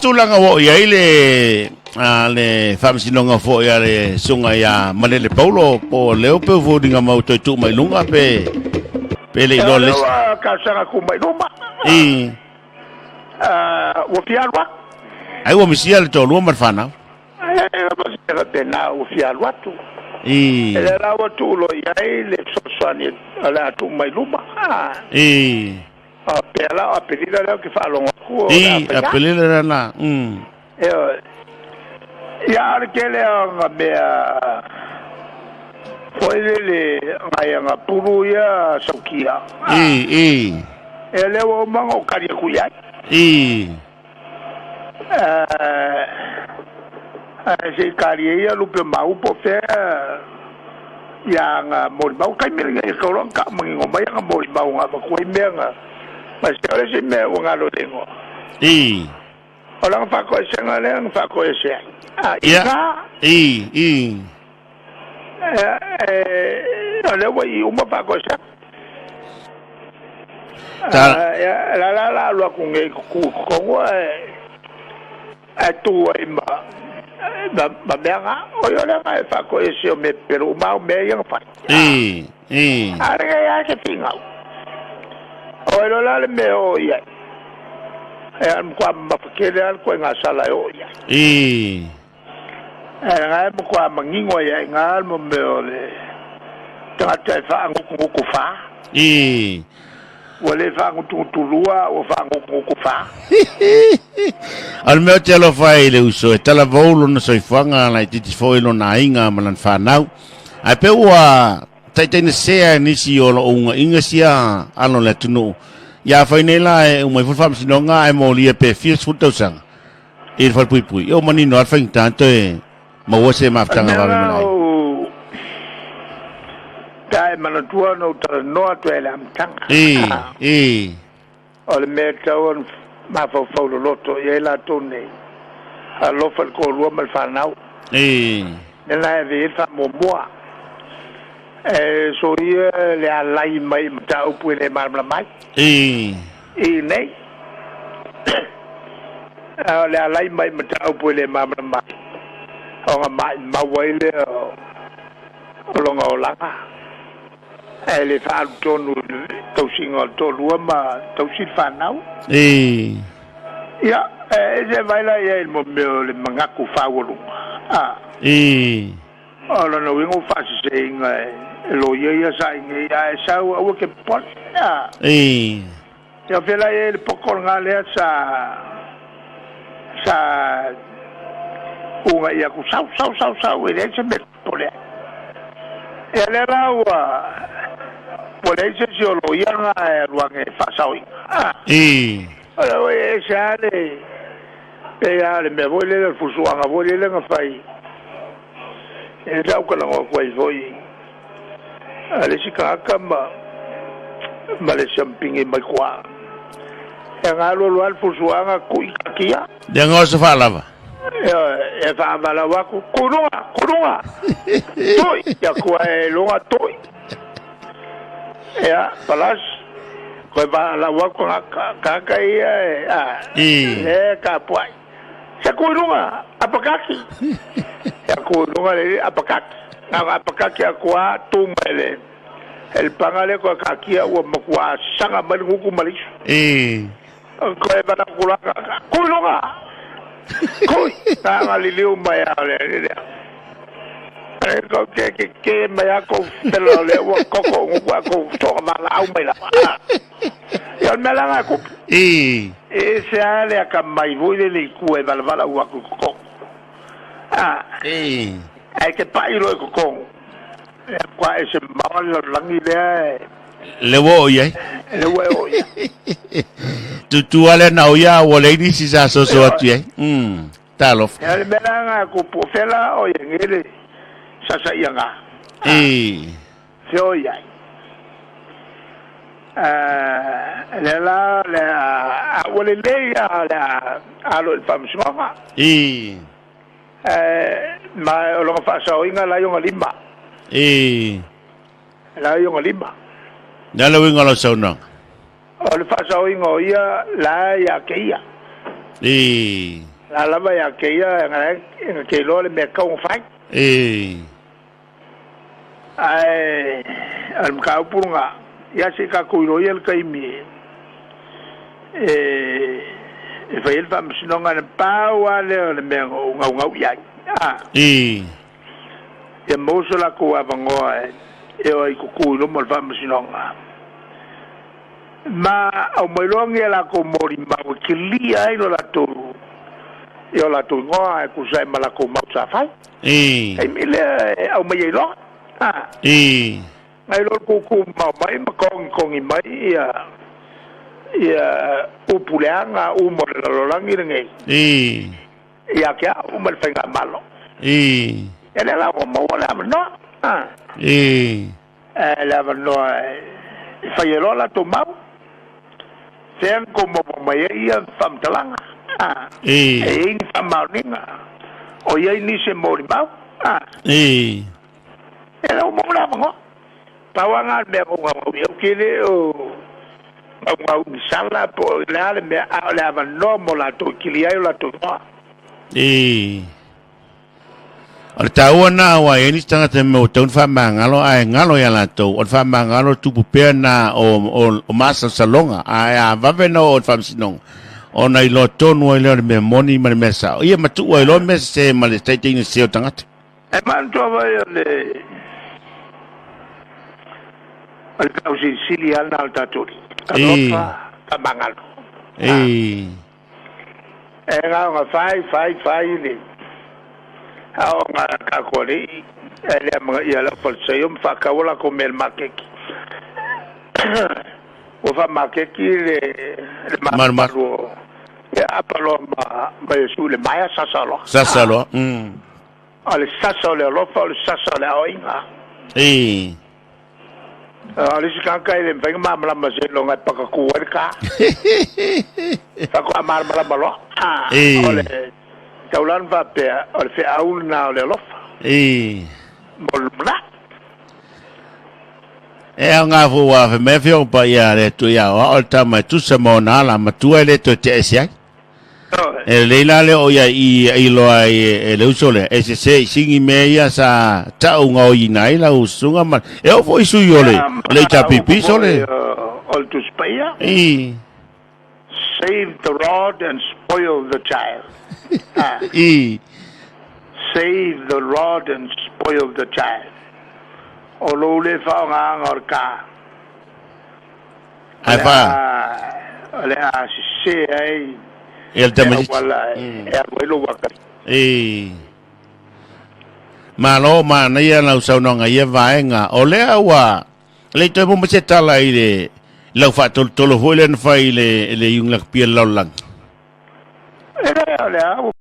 Tulaga ua oo i ai le a le faamasinoga foi a le susuga ia Malele Paulo po o leo pe foliga mau toe tuu mai luga pe pe le iloa le ua talosaga tuu mai luma. I Ua fia alu atu. Ai ua misia le toalua ma le fanau. E faapena ua fia alu atu. I E lea la ua tuu loa i ai le fesoasoani o le a tuu mai luma. I O pea la o Aperila lea ou te faalogo atu o le a fai. I, Aperila lea na. Ioe. Ia, o le tele o nga mea foi lele ngai anga pulu ia saukia. I, i. E lea ua uma ona ou tali atu i ai. I. Ae se i talia ia lupe mau po o fea ia nga molimau taimi lenei e tau loa ona taamanino mai anga molimau na avatu ai mea na ma se o le isi mea ua galo i le igoa. I. O lana faatoesega lea na faatoese ai. A i Ia. na. I, i. O lea ua i uma faatoesega. Ta. La la la alu atu nei ku i totonu ae ae tu ai ma ma mea na. O ia lea na e faatoese o mea pepelo uma o mea ia na fai. I, i. A lenei lava se finau. O ai loa la le mea e oo i ai. E a matua mamafa tele lava le ituaiga sala e oo i ai. I. Ae na e matua manino ai i ina le mea o le tagata e faagutugutu fa. I. Ua le faagutugutu lua, ua faagutugutu fa. O le mea ou te alofa ai i le uso, e talavou lona soifuaga laitiiti foi lona aiga ma lana fanau. Ae pei ua taitainesea e nisi o lo o ugaiga sia alo o le atunuu. Ia afai nei la e uma ifo le faamasinoga ae molia pe fia sefulu tausaga i le falepuipui, ia ua manino lava le faigata toe maua se O le mafutaga mea vave la ma le aiga. ou pe a e manatua ona ou talanoa atu ai i le amataga. I, i. O le mea e tatau ona mafaufau loloto i ai latou nei, alofa i le toalua ma le fanau. I. Mea la e ave i ai le faamuamua. E soia le alai mai i mataupu e le malamalama ai. I. I nei. A o le alai mai i mataupu e le malamalama ai, ona maimau ai lea o lona olaga. Ae le faaalu tonu i le tausiga o le toalua ma tausi le fanau. I. Ia, e ese mai la ia i le mea o le manatu faualuga. A. I. O lona uiga ua faaseseina e loia ia sa i nei, ae sau aua ke popole. A. I. Ia fea la ia i le poko lena lea sa sa uga'i atu sau sau sau sau e leai se mea e popole ai. Ia lea la ua ua leai se isi o loia lena e alu ane e faasaoina. A. I. O le ua ese lava le pei lava o le mea foi lele o le fusuaga foi lele na fai e sa ou talanoa atu ai foi a le isi tagata ma ma le siampigi mai tua. E ga alu alu lava le fusuaga tui kakia. Le aga o se faalava. E faavalau atu, Kuluga, kuluga, tui, ia tua e luga tui. Ia, palas, koe valau atu tagata ia e, a, e tapuai. Se kui luga, apakaki. Ia kui luga le apakaki. Na ona apakaki atu lava, tu mai le, e le paga lea koe kakia ua matua saga mai le gutu ma le isu. Koe valaau atu la, kui luga, kui. Na ona liliu mai lava o le alii lea. E kou ke ke ke mai a kou fela o lea ua koko gutu a kou soka valaau mai lava. Ia o le mea la lena e kupu. I. E ese lava le akamai foi lele i tua e valavalau atu i totonu. A. I. Ae te pai loa i totonu. E matua ese mamao le lalolagi lea e. Le ua oo i ai. Le ua e oo i ai. Tutu lava lea na o ia ua leai nisi sa soso atu i ai. Talofa. Ia o le mea la lena e kupu, o fea la o i ai nei le sasaiaga? I. Fea o i ai? Lea la, le a, ua lelei a le a alo i le faamasinoga. I. Ma o lona faasaoina la i ona lima. I. La i ona lima. Le a le uiga o lau saunoaga? O le faasaoina o ia la ia te ia. I. La lava ia te ia e na te iloa le mea e tatau ona fai. Ae o le mataupu lena, ia se i tatou iloa ia le taimi e fai ai le faamasinoga, na pau lava lea o le mea na ou naunau i ai. Ia maua so latou avanoa e o ai tutu i luma o le faamasinoga. Ma aumai loa ni a latou molimau e kilia ai lo latou i o latou igoa e tusa ai ma latou mau sa fai. Taimi lea e aumai ai loa. Nai lo le tuutuumao mai ma togitogi mai ia ia upu leaga uma o le lalolagi lenei ia te au ma le faigamalo. E lea la ua maua le avanoa. Le avanoa e fai ai loa latou mau. Fea na tou maua mai ai ia faamatalaga? E i ai ni faamaoniga? O i ai nisi e molimau? E le o maua le avanoa. Pau lava lena o le mea na ou naunau i ai, ou te le o naunau i ni sala po o le a le mea, a o le avanoa mo latou e kili ai o latou igoa. O le taua lena aua e i ai nisi tagata e mea ua tatau ona faamagalo ae galo ia latou. O le faamagalo e tupu pea na o masalosaloga ae a vave ona oo i le faamasinoga ona iloa tonu ai lea o le mea moni ma le mea sao. Ia matuu ai loa mea sese ma le taitaiga sese o tagata. E manatua foi o le o le feau silisili lava lena o le tatou Alii, alofa faamagalo. E na ona fai, fai, fai le aoga a tatou alii, ae le amanaia e le aufalesaio ma faatau a latou mea i le maketi. Ua faamaketi le malumalu o ia apa loa ma Iesu i le maea sasa loa. Sasa loa. O le sasa o le alofa, o le sasa o le aoaiga. O le isi tagata e le mafai ona malamalama seiloga e pakatu ai le ka. Faatoa malamalama loa. O le taulana faapea, o le feau lena o le alofa mo le lumanai. E aoga foi ua fai mai Afioga Paia a le Atua ia aoao le tama e tusa ma ona ala matua e le toe tea ese ai. E lelei la le oo ia i i iloa ai e le uso lea, e sese i sigi mea ia sa ta'u gaoiina ai lau susuga ma e oo foi i sui o le o le HRPP sole. O le Tusi Paia. Save the rod and spoil the child. Save the rod and spoil the child. O lou le faaaogaina o le ka. Ae fa. O le a sese ai Ia le tamaitiiti. Auala e alu ai lou akai. Malo manaia lau saunoaga i ia vaega. O lea ua le i toe maua mai se tala i le lau faatolotolo foi lea na fai i le iuga lakapi a le lalolagi. E le, o lea ua.